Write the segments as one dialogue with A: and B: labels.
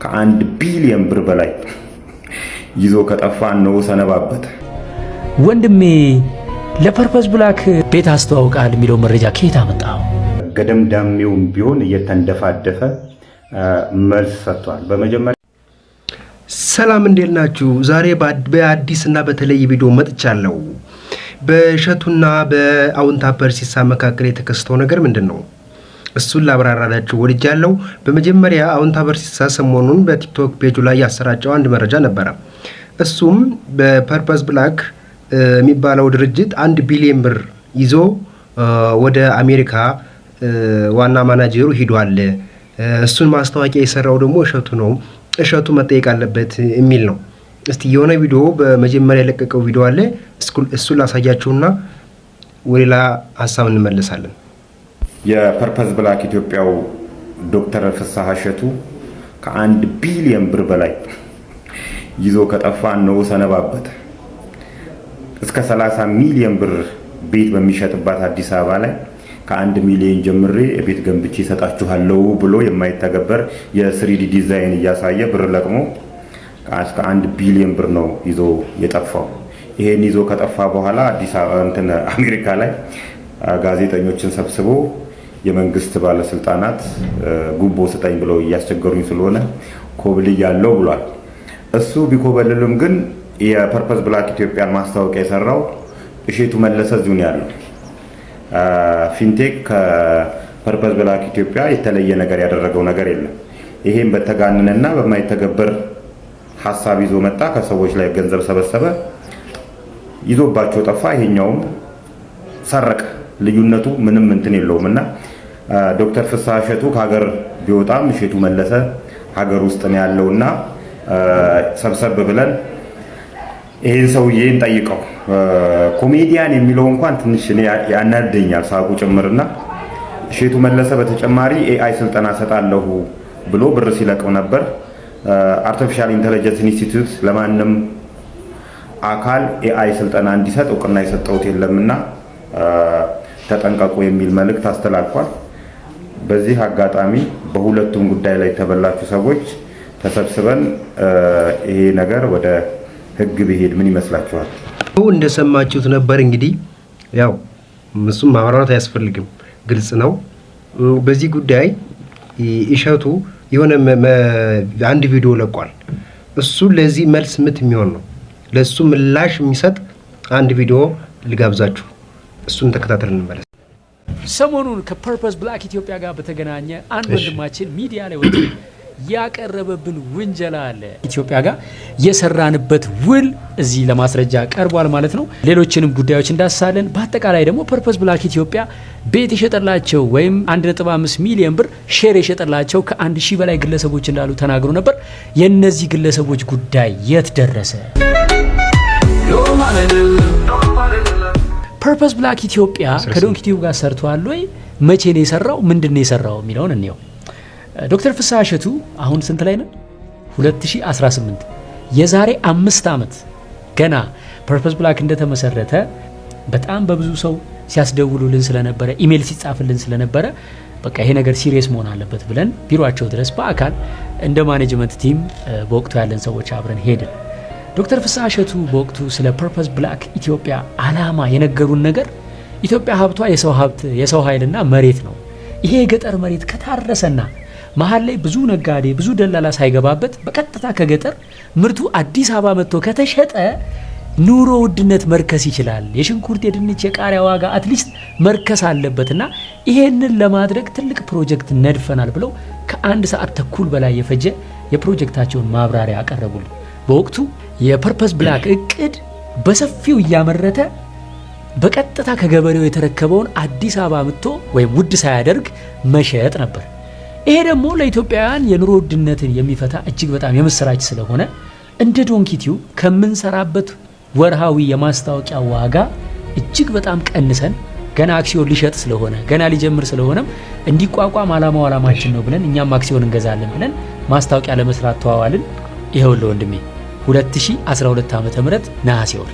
A: ከ1 ቢሊየን ብር በላይ ይዞ ከጠፋ እነሆ ሰነባበተ።
B: ወንድሜ፣ ለ Purpose Black ቤት አስተዋውቃል የሚለው መረጃ ከየት አመጣው?
A: ገደምዳሜውም ቢሆን እየተንደፋደፈ መልስ ሰጥቷል። በመጀመሪያ
C: ሰላም፣ እንዴት ናችሁ? ዛሬ በአዲስ እና በተለየ ቪዲዮ መጥቻለሁ። በእሸቱና በአውንታ በርሲሳ መካከል የተከሰተው ነገር ምንድን ነው? እሱን ላብራራላችሁ ወድጃለሁ። በመጀመሪያ አውንታ በርሲሳ ሰሞኑን በቲክቶክ ፔጁ ላይ ያሰራጨው አንድ መረጃ ነበረ። እሱም በ Purpose Black የሚባለው ድርጅት 1 ቢሊዮን ብር ይዞ ወደ አሜሪካ ዋና ማናጀሩ ሂዷል። እሱን ማስታወቂያ የሰራው ደግሞ እሸቱ ነው። እሸቱ መጠየቅ አለበት የሚል ነው። እስቲ የሆነ ቪዲዮ፣ በመጀመሪያ የለቀቀው ቪዲዮ አለ። እሱን ላሳያችሁና ወደ ሌላ ሀሳብ እንመለሳለን።
A: የ Purpose Black ኢትዮጵያው ዶክተር ፍስሐ እሸቱ ከ1 ቢሊየን ብር በላይ ይዞ ከጠፋ እነሆ ሰነባበተ። እስከ 30 ሚሊዮን ብር ቤት በሚሸጥባት አዲስ አበባ ላይ ከ1 ሚሊዮን ጀምሬ ቤት ገንብቼ እሰጣችኋለሁ ብሎ የማይተገበር የ 3D design እያሳየ ብር ለቅሞ እስከ 1 ቢሊዮን ብር ነው ይዞ የጠፋው። ይሄን ይዞ ከጠፋ በኋላ አዲስ አበባ እንትን አሜሪካ ላይ ጋዜጠኞችን ሰብስቦ የመንግስት ባለስልጣናት ጉቦ ስጠኝ ብለው እያስቸገሩኝ ስለሆነ ኮብልያለሁ ብሏል። እሱ ቢኮበልልም ግን የ Purpose Black ኢትዮጵያን ማስታወቂያ የሰራው እሼቱ መለሰ እዚሁ ነው ያለው። Fintech ከ Purpose Black ኢትዮጵያ የተለየ ነገር ያደረገው ነገር የለም። ይሄም በተጋነነና በማይተገበር ሀሳብ ይዞ መጣ። ከሰዎች ላይ ገንዘብ ሰበሰበ፣ ይዞባቸው ጠፋ። ይሄኛውም ሰረቀ። ልዩነቱ ምንም እንትን የለውም እና ዶክተር ፍስሐ እሸቱ ከሀገር ቢወጣም እሸቱ መለሰ ሀገር ውስጥ ነው ያለውና ሰብሰብ ብለን ይህን ሰውዬ እንጠይቀው። ኮሜዲያን የሚለው እንኳን ትንሽ እኔ ያናደኛል ሳቁ ጭምርና እሸቱ መለሰ በተጨማሪ AI ስልጠና ሰጣለሁ ብሎ ብር ሲለቅም ነበር። Artificial Intelligence Institute ለማንም አካል AI ስልጠና እንዲሰጥ እውቅና የሰጠውት የለምና ተጠንቀቁ የሚል መልእክት አስተላልፏል። በዚህ አጋጣሚ በሁለቱም ጉዳይ ላይ የተበላችሁ ሰዎች ተሰብስበን ይሄ ነገር ወደ ሕግ ቢሄድ ምን ይመስላችኋል?
C: እንደሰማችሁት ነበር። እንግዲህ ያው እሱም ማብራራት አያስፈልግም፣ ግልጽ ነው። በዚህ ጉዳይ እሸቱ የሆነ አንድ ቪዲዮ ለቋል። እሱ ለዚህ መልስ ምት የሚሆን ነው። ለእሱ ምላሽ የሚሰጥ አንድ ቪዲዮ ልጋብዛችሁ። እሱን ተከታተል እንመለስ።
B: ሰሞኑን ከ Purpose Black ኢትዮጵያ ጋር በተገናኘ አንድ ወንድማችን ሚዲያ ላይ ወጥቶ ያቀረበብን ውንጀላ አለ። ኢትዮጵያ ጋር የሰራንበት ውል እዚህ ለማስረጃ ቀርቧል ማለት ነው። ሌሎችንም ጉዳዮች እንዳስሳለን። በአጠቃላይ ደግሞ Purpose Black ኢትዮጵያ ቤት የሸጠላቸው ወይም 1.5 ሚሊዮን ብር share የሸጠላቸው ከ1,000 በላይ ግለሰቦች እንዳሉ ተናግሮ ነበር። የእነዚህ ግለሰቦች ጉዳይ የት ደረሰ? Purpose Black ኢትዮጵያ ከ Donkey Tube ጋር ሰርተዋል ወይ? መቼ ነው የሰራው? ምንድን ነው የሰራው የሚለውን እንየው። ዶክተር ፍስሐ እሸቱ አሁን ስንት ላይ ነን? 2018። የዛሬ 5 ዓመት ገና Purpose Black እንደተመሰረተ በጣም በብዙ ሰው ሲያስደውሉልን ስለነበረ፣ ኢሜይል ሲጻፍልን ስለነበረ በቃ ይሄ ነገር serious መሆን አለበት ብለን ቢሮቸው ድረስ በአካል እንደ management team በወቅቱ ያለን ሰዎች አብረን ሄድን። ዶክተር ፍስሐ እሸቱ በወቅቱ ስለ Purpose Black ኢትዮጵያ አላማ የነገሩን ነገር ኢትዮጵያ ሀብቷ የሰው ሀብት፣ የሰው ኃይልና መሬት ነው። ይሄ የገጠር መሬት ከታረሰና መሀል ላይ ብዙ ነጋዴ፣ ብዙ ደላላ ሳይገባበት በቀጥታ ከገጠር ምርቱ አዲስ አበባ መጥቶ ከተሸጠ ኑሮ ውድነት መርከስ ይችላል። የሽንኩርት፣ የድንች፣ የቃሪያ ዋጋ at least መርከስ አለበትና ይሄንን ለማድረግ ትልቅ ፕሮጀክት ነድፈናል ብለው ከአንድ ሰዓት ተኩል በላይ የፈጀ የፕሮጀክታቸውን ማብራሪያ አቀረቡልን። በወቅቱ የ Purpose Black እቅድ በሰፊው እያመረተ በቀጥታ ከገበሬው የተረከበውን አዲስ አበባ አምጥቶ ወይም ውድ ሳያደርግ መሸጥ ነበር። ይሄ ደግሞ ለኢትዮጵያውያን የኑሮ ውድነትን የሚፈታ እጅግ በጣም የምስራች ስለሆነ እንደ Donkey Tube ከምንሰራበት ወርሃዊ የማስታወቂያ ዋጋ እጅግ በጣም ቀንሰን፣ ገና አክሲዮን ሊሸጥ ስለሆነ፣ ገና ሊጀምር ስለሆነም እንዲቋቋም አላማው አላማችን ነው ብለን እኛም አክሲዮን እንገዛለን ብለን ማስታወቂያ ለመስራት ተዋዋልን። ይኸውልህ ወንድሜ፣ 2012 ዓ.ም ነሐሴ ወር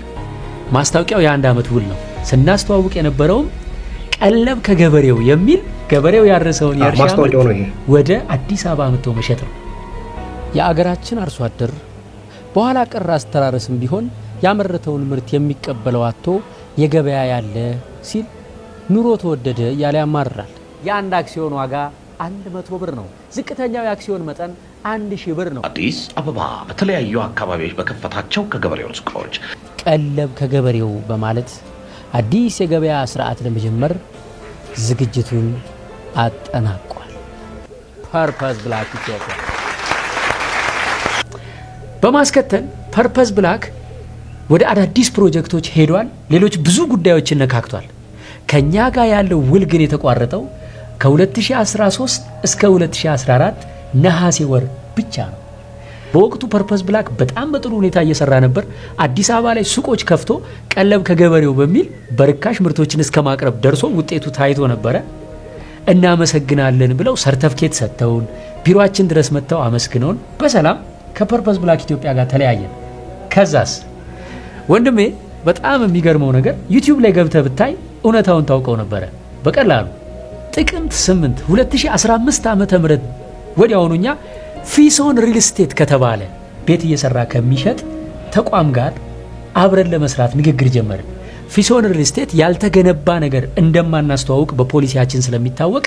B: ማስታወቂያው የአንድ ዓመት ውል ነው። ስናስተዋውቅ የነበረውም ቀለብ ከገበሬው የሚል ገበሬው ያረሰውን የእርሻ ምርት
C: ማስታወቂያው ነው ይሄ።
B: ወደ አዲስ አበባ አምጥቶ መሸጥ ነው። የአገራችን አርሶ አደር በኋላ ቀር አስተራረስም ቢሆን ያመረተውን ምርት የሚቀበለው አጥቶ የገበያ ያለ ሲል፣ ኑሮ ተወደደ እያለ ያማርራል። የአንድ አክሲዮን ዋጋ 100 ብር ነው። ዝቅተኛው የአክሲዮን መጠን 1000 ብር ነው።
D: አዲስ አበባ በተለያዩ አካባቢዎች በከፈታቸው ከገበሬው ሱቆች
B: ቀለብ ከገበሬው በማለት አዲስ የገበያ ስርዓት ለመጀመር ዝግጅቱን አጠናቋል። Purpose Black ኢትዮጵያ። በማስከተል Purpose Black ወደ አዳዲስ ፕሮጀክቶች ሄዷል። ሌሎች ብዙ ጉዳዮችን ነካክቷል። ከእኛ ጋር ያለው ውል ግን የተቋረጠው ከ2013 እስከ 2014 ነሐሴ ወር ብቻ ነው። በወቅቱ Purpose Black በጣም በጥሩ ሁኔታ እየሰራ ነበር። አዲስ አበባ ላይ ሱቆች ከፍቶ ቀለብ ከገበሬው በሚል በርካሽ ምርቶችን እስከ ማቅረብ ደርሶ ውጤቱ ታይቶ ነበረ። እናመሰግናለን ብለው ሰርተፍኬት ሰጥተውን፣ ቢሮአችን ድረስ መጥተው አመስግነውን በሰላም ከ Purpose Black ኢትዮጵያ ጋር ተለያየን። ከዛስ ወንድሜ፣ በጣም የሚገርመው ነገር YouTube ላይ ገብተህ ብታይ እውነታውን ታውቀው ነበረ በቀላሉ። ጥቅምት 8 2015 ዓ.ም. ወዲያውኑ እኛ ፊሶን ሪል ስቴት ከተባለ ቤት እየሰራ ከሚሸጥ ተቋም ጋር አብረን ለመስራት ንግግር ጀመርን። ፊሶን ሪል ስቴት ያልተገነባ ነገር እንደማናስተዋውቅ በፖሊሲያችን ስለሚታወቅ፣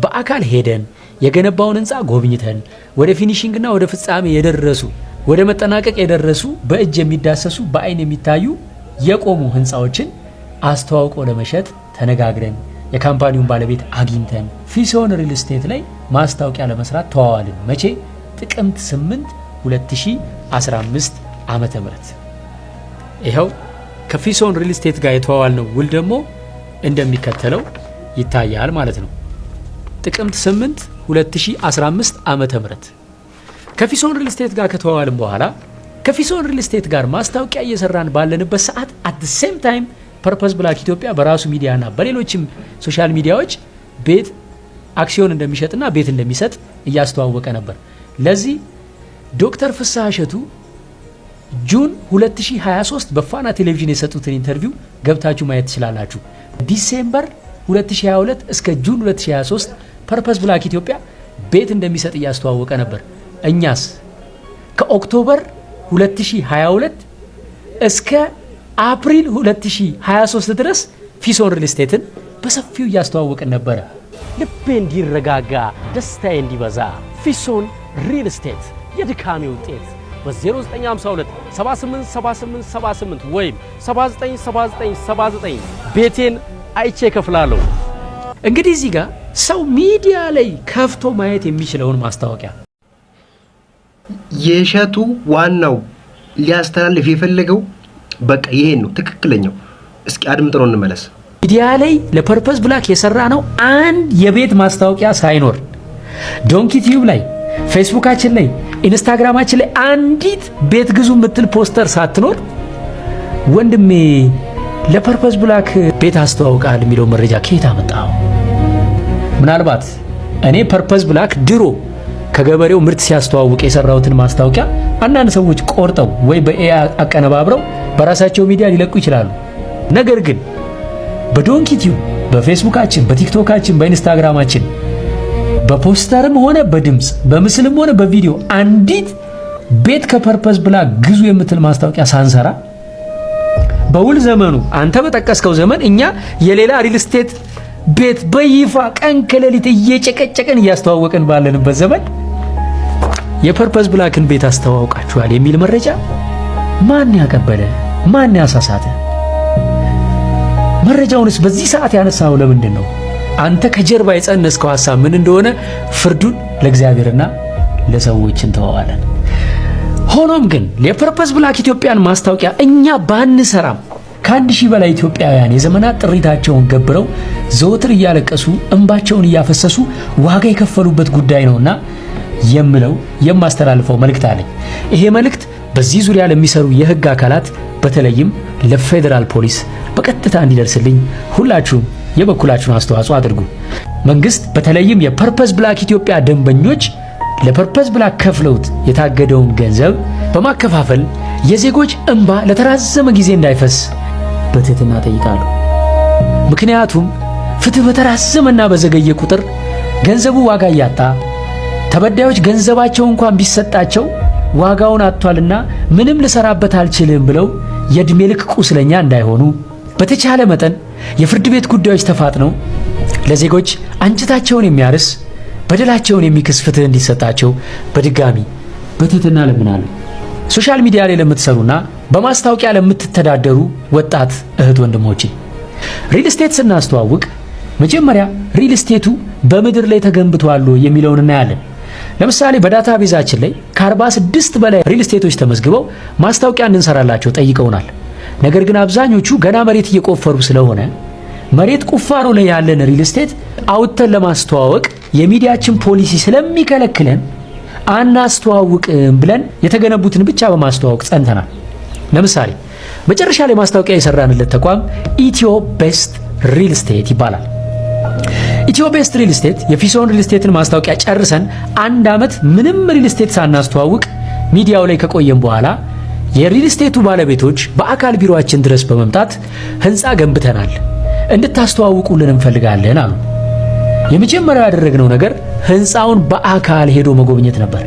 B: በአካል ሄደን የገነባውን ህንፃ ጎብኝተን፣ ወደ finishing ና ወደ ፍጻሜ የደረሱ፣ ወደ መጠናቀቅ የደረሱ፣ በእጅ የሚዳሰሱ፣ በአይን የሚታዩ የቆሙ ህንፃዎችን አስተዋውቆ ለመሸጥ ተነጋግረን፣ የ company ውን ባለቤት አግኝተን ፊሶን ሪል ስቴት ላይ ማስታወቂያ ለመስራት ተዋዋልን። መቼ? ጥቅምት 8 2015 ዓመተ ምህረት። ይኸው ከፊሶን ሪል ስቴት ጋር የተዋዋልነው ውል ደግሞ እንደሚከተለው ይታያል ማለት ነው። ጥቅምት 8 2015 ዓመተ ምህረት ከፊሶን ሪል ስቴት ጋር ከተዋዋልን በኋላ፣ ከፊሶን ሪል ስቴት ጋር ማስታወቂያ እየሰራን ባለንበት ሰዓት at same time Purpose Black ኢትዮጵያ በራሱ ሚዲያና በሌሎችም social media ዎች ቤት አክሲዮን እንደሚሸጥና ቤት እንደሚሰጥ እያስተዋወቀ ነበር። ለዚህ ዶክተር ፍስሐ እሸቱ June 2023 በፋና ቴሌቪዥን የሰጡትን interview ገብታችሁ ማየት ትችላላችሁ። December 2022 እስከ June 2023 Purpose Black ኢትዮጵያ ቤት እንደሚሰጥ እያስተዋወቀ ነበር። እኛስ ከ October 2022 እስከ አፕሪል 2023 ድረስ ፊሶን ሪል ስቴትን በሰፊው እያስተዋወቅን ነበረ። ልቤ እንዲረጋጋ፣ ደስታዬ እንዲበዛ፣ ፊሶን ሪል ስቴት የድካሜ ውጤት በ0952 787878 ወይም 797979 ቤቴን አይቼ እከፍላለሁ። እንግዲህ እዚህ ጋር ሰው ሚዲያ ላይ ከፍቶ ማየት የሚችለውን ማስታወቂያ
C: የእሸቱ ዋናው ሊያስተላልፍ የፈለገው በቃ ይሄን ነው ትክክለኛው። እስኪ አድምጥነው እንመለስ።
B: ሚዲያ ላይ ለ Purpose Black የሰራነው አንድ የቤት ማስታወቂያ ሳይኖር፣ Donkey Tube ላይ፣ ፌስቡካችን ላይ፣ ኢንስታግራማችን ላይ አንዲት ቤት ግዙ የምትል ፖስተር ሳትኖር፣ ወንድሜ ለ Purpose Black ቤት አስተዋውቃል የሚለው መረጃ ከየት አመጣው? ምናልባት እኔ Purpose Black ድሮ ከገበሬው ምርት ሲያስተዋውቅ የሰራሁትን ማስታወቂያ አንዳንድ ሰዎች ቆርጠው ወይ በ AI አቀነባብረው በራሳቸው ሚዲያ ሊለቁ ይችላሉ። ነገር ግን በ Donkey Tube፣ በፌስቡካችን፣ በቲክቶካችን፣ በኢንስታግራማችን በፖስተርም ሆነ በድምፅ፣ በምስልም ሆነ በቪዲዮ አንዲት ቤት ከ Purpose Black ግዙ የምትል ማስታወቂያ ሳንሰራ፣ በውል ዘመኑ አንተ በጠቀስከው ዘመን እኛ የሌላ ሪል ስቴት ቤት በይፋ ቀን ከሌሊት እየጨቀጨቅን እያስተዋወቅን ባለንበት ዘመን የ Purpose Black ን ቤት አስተዋውቃችኋል የሚል መረጃ ማን ያቀበለ? ማን ያሳሳተ? መረጃውንስ በዚህ ሰዓት ያነሳው ለምንድን ነው? አንተ ከጀርባ የጸነስከው ሐሳብ ምን እንደሆነ ፍርዱን ለእግዚአብሔርና ለሰዎች እንተዋዋለን። ሆኖም ግን የ Purpose Black ኢትዮጵያን ማስታወቂያ እኛ ባንሰራም፣ ከ1000 በላይ ኢትዮጵያውያን የዘመናት ጥሪታቸውን ገብረው፣ ዘወትር እያለቀሱ፣ እንባቸውን እያፈሰሱ ዋጋ የከፈሉበት ጉዳይ ነውና የምለው የማስተላልፈው መልእክት አለኝ። ይሄ መልእክት በዚህ ዙሪያ ለሚሰሩ የህግ አካላት በተለይም ለፌዴራል ፖሊስ በቀጥታ እንዲደርስልኝ ሁላችሁም የበኩላችሁን አስተዋጽኦ አድርጉ። መንግስት በተለይም የ Purpose Black ኢትዮጵያ ደንበኞች ለ Purpose Black ከፍለውት የታገደውን ገንዘብ በማከፋፈል የዜጎች እንባ ለተራዘመ ጊዜ እንዳይፈስ በትህትና ጠይቃለሁ። ምክንያቱም ፍትህ በተራዘመና በዘገየ ቁጥር ገንዘቡ ዋጋ እያጣ ተበዳዮች ገንዘባቸው እንኳን ቢሰጣቸው ዋጋውን አጥቷልና ምንም ልሰራበት አልችልም ብለው የዕድሜ ልክ ቁስለኛ እንዳይሆኑ፣ በተቻለ መጠን የፍርድ ቤት ጉዳዮች ተፋጥነው ለዜጎች አንጀታቸውን የሚያርስ፣ በደላቸውን የሚክስ ፍትህ እንዲሰጣቸው በድጋሚ በትህትና እለምናለሁ። Social media ላይ ለምትሰሩና በማስታወቂያ ለምትተዳደሩ ወጣት እህት ወንድሞቼ፣ real estate ስናስተዋውቅ መጀመሪያ real estate ኡ በምድር ላይ ተገንብቷል የሚለውን እናያለን። ለምሳሌ በ database ኣችን ላይ ከ46 በላይ real estate ኦች ተመዝግበው ማስታወቂያ እንድንሰራላቸው ጠይቀውናል። ነገር ግን አብዛኞቹ ገና መሬት እየቆፈሩ ስለሆነ መሬት ቁፋሮ ላይ ያለን real estate አውጥተን ለማስተዋወቅ የሚዲያችን ፖሊሲ ስለሚከለክለን አናስተዋውቅም ብለን የተገነቡትን ብቻ በማስተዋወቅ ጸንተናል። ለምሳሌ መጨረሻ ላይ ማስታወቂያ የሰራንለት ተቋም ኢትዮ ቤስት ሪል ስቴት ይባላል። ኢትዮ ቤስት ሪል ስቴት የፊሶን ሪል ስቴትን ማስታወቂያ ጨርሰን አንድ ዓመት ምንም real estate ሳናስተዋውቅ ሚዲያው ላይ ከቆየን በኋላ የ real estate ኡ ባለቤቶች በአካል ቢሮአችን ድረስ በመምጣት ህንፃ ገንብተናል፣ እንድታስተዋውቁልን እንፈልጋለን አሉ። የመጀመሪያው ያደረግነው ነገር ህንፃውን በአካል ሄዶ መጎብኘት ነበር።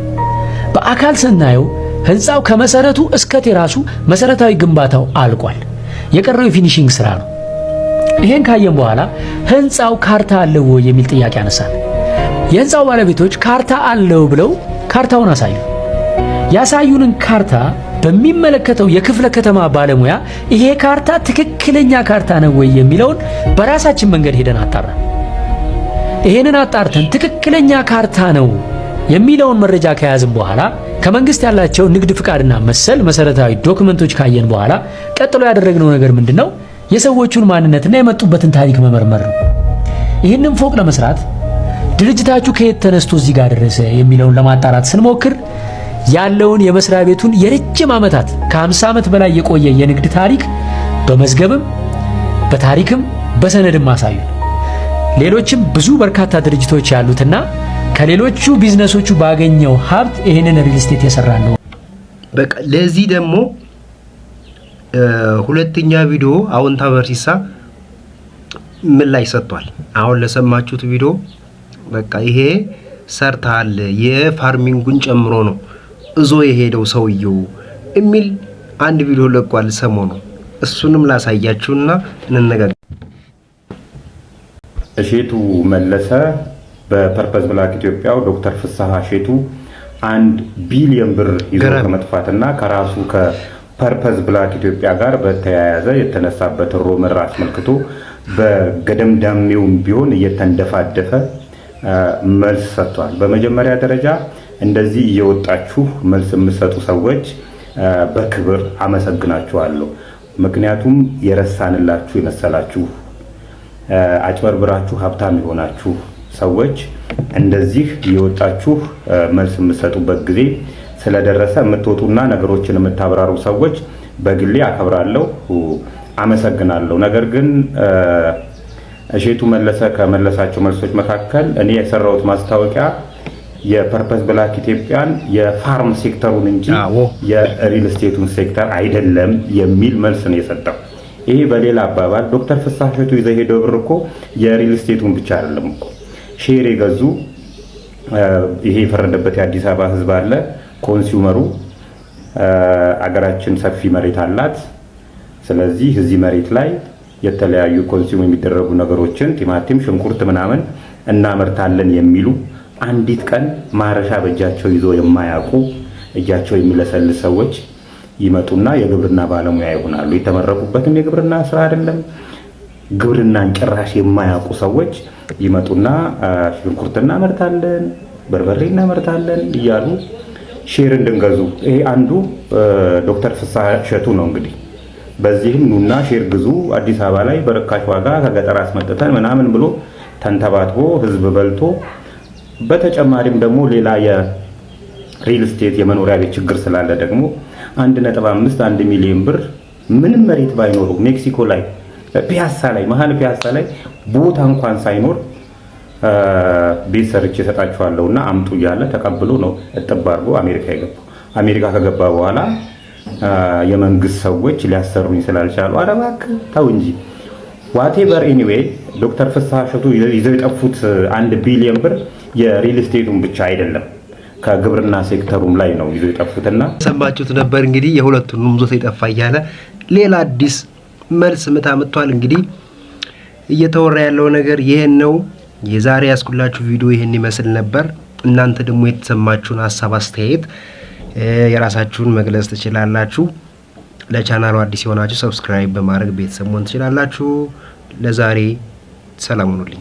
B: በአካል ስናየው ህንፃው ከመሰረቱ እስከ terrace ኡ መሰረታዊ ግንባታው አልቋል። የቀረው የ finishing ስራ ነው። ይሄን ካየን በኋላ ህንፃው ካርታ አለው ወይ የሚል ጥያቄ አነሳን። የህንፃው ባለቤቶች ካርታ አለው ብለው ካርታውን አሳዩ። ያሳዩንን ካርታ በሚመለከተው የክፍለ ከተማ ባለሙያ ይሄ ካርታ ትክክለኛ ካርታ ነው ወይ የሚለውን በራሳችን መንገድ ሄደን አጣራን። ይሄንን አጣርተን ትክክለኛ ካርታ ነው የሚለውን መረጃ ከያዝን በኋላ፣ ከመንግስት ያላቸው ንግድ ፍቃድና መሰል መሰረታዊ document ኦች ካየን በኋላ ቀጥሎ ያደረግነው ነገር ምንድነው? የሰዎቹን ማንነትና የመጡበትን ታሪክ መመርመር ነው። ይህንን ፎቅ ለመስራት ድርጅታችሁ ከየት ተነስቶ እዚህ ጋር ደረሰ የሚለውን ለማጣራት ስንሞክር ያለውን የመስሪያ ቤቱን የረጅም ዓመታት፣ ከ50 ዓመት በላይ የቆየ የንግድ ታሪክ በመዝገብም በታሪክም በሰነድም አሳዩን። ሌሎችም ብዙ በርካታ ድርጅቶች ያሉትና ከሌሎቹ ቢዝነሶቹ ባገኘው ሀብት ይህንን real estate የሰራ ነው።
C: በቃ ለዚህ ደግሞ ሁለተኛ ቪዲዮ አዎንታ በርሲሳ ምላሽ ሰጥቷል። አሁን ለሰማችሁት ቪዲዮ በቃ ይሄ ሰርተሃል፣ የ farming ኡን ጨምሮ ነው እዞ የሄደው ሰውየው የሚል አንድ ቪዲዮ ለቋል ሰሞኑ። እሱንም ላሳያችሁና እንነጋገር።
A: እሼቱ መለሰ በፐርፐዝ ብላክ ኢትዮጵያው ዶክተር ፍስሐ እሼቱ 1 ቢሊዮን ብር ይዞ ከመጥፋትና ከራሱ ከፐርፐዝ ብላክ ኢትዮጵያ ጋር በተያያዘ የተነሳበትን rumor አስመልክቶ በገደምዳሜውም ቢሆን እየተንደፋደፈ መልስ ሰጥቷል። በመጀመሪያ ደረጃ እንደዚህ እየወጣችሁ መልስ የምትሰጡ ሰዎች በክብር አመሰግናችኋለሁ። ምክንያቱም የረሳንላችሁ የመሰላችሁ፣ አጭበርብራችሁ ሀብታም የሆናችሁ ሰዎች እንደዚህ እየወጣችሁ መልስ የምትሰጡበት ጊዜ ስለደረሰ የምትወጡና ነገሮችን የምታብራሩ ሰዎች በግሌ አከብራለሁ፣ አመሰግናለሁ። ነገር ግን እሼቱ መለሰ ከመለሳቸው መልሶች መካከል እኔ የሰራሁት ማስታወቂያ የፐርፐዝ ብላክ ኢትዮጵያን የ farm sector ኡን እንጂ የ real estate ኡን sector አይደለም የሚል መልስ ነው የሰጠው። ይሄ በሌላ አባባል ዶክተር ፍስሐ እሸቱ ይዘው የሄደው ብር እኮ የ real estate ኡን ብቻ አይደለም እኮ። Share የገዙ ይሄ የፈረደበት የአዲስ አበባ ሕዝብ አለ። Consumer ኡ አገራችን ሰፊ መሬት አላት። ስለዚህ እዚህ መሬት ላይ የተለያዩ consume የሚደረጉ ነገሮችን ቲማቲም፣ ሽንኩርት ምናምን እናመርታለን የሚሉ፣ አንዲት ቀን ማረሻ በእጃቸው ይዞ የማያውቁ፣ እጃቸው የሚለሰልስ ሰዎች ይመጡና የግብርና ባለሙያ ይሆናሉ። የተመረቁበትም የግብርና ስራ አይደለም። ግብርናን ጭራሽ የማያውቁ ሰዎች ይመጡና ሽንኩርት እናመርታለን፣ በርበሬ እናመርታለን እያሉ share እንድንገዙ፣ ይሄ አንዱ ዶክተር ፍስሐ እሸቱ ነው እንግዲህ። በዚህም ኑና share ግዙ፣ አዲስ አበባ ላይ በርካሽ ዋጋ ከገጠር አስመጥተን ምናምን ብሎ ተንተባትቦ ህዝብ በልቶ፣ በተጨማሪም ደግሞ ሌላ የ real estate የመኖሪያ ቤት ችግር ስላለ ደግሞ 1.5 1 ሚሊዮን ብር ምንም መሬት ባይኖሩ፣ ሜክሲኮ ላይ ፒያሳ ላይ፣ መሀል ፒያሳ ላይ ቦታ እንኳን ሳይኖር ቤት ሰርቼ እሰጣችኋለሁ እና አምጡ እያለ ተቀብሎ ነው እጥብ አድርጎ አሜሪካ የገባው። አሜሪካ ከገባ በኋላ የመንግስት ሰዎች ሊያሰሩኝ ስላልቻሉ፣ ኧረ እባክህ ተው እንጂ። Whatever, anyway፣ ዶክተር ፍስሐ እሸቱ ይዘው የጠፉት 1 ቢሊዮን ብር የ real estate ኡን ብቻ አይደለም፣ ከግብርና ሴክተሩም ላይ ነው ይዞ የጠፉትና።
C: ሰማችሁት ነበር እንግዲህ፣ የሁለቱንም ይዞት የጠፋ እያለ ሌላ አዲስ መልስ ምት አምጥቷል። እንግዲህ እየተወራ ያለው ነገር ይህን ነው። የዛሬ ያስኩላችሁ ቪዲዮ ይህን ይመስል ነበር። እናንተ ደግሞ የተሰማችሁን ሀሳብ፣ አስተያየት የራሳችሁን መግለጽ ትችላላችሁ። ለቻናሉ አዲስ የሆናችሁ subscribe በማድረግ ቤተሰብ መሆን ትችላላችሁ። ለዛሬ ሰላም ሁኑልኝ።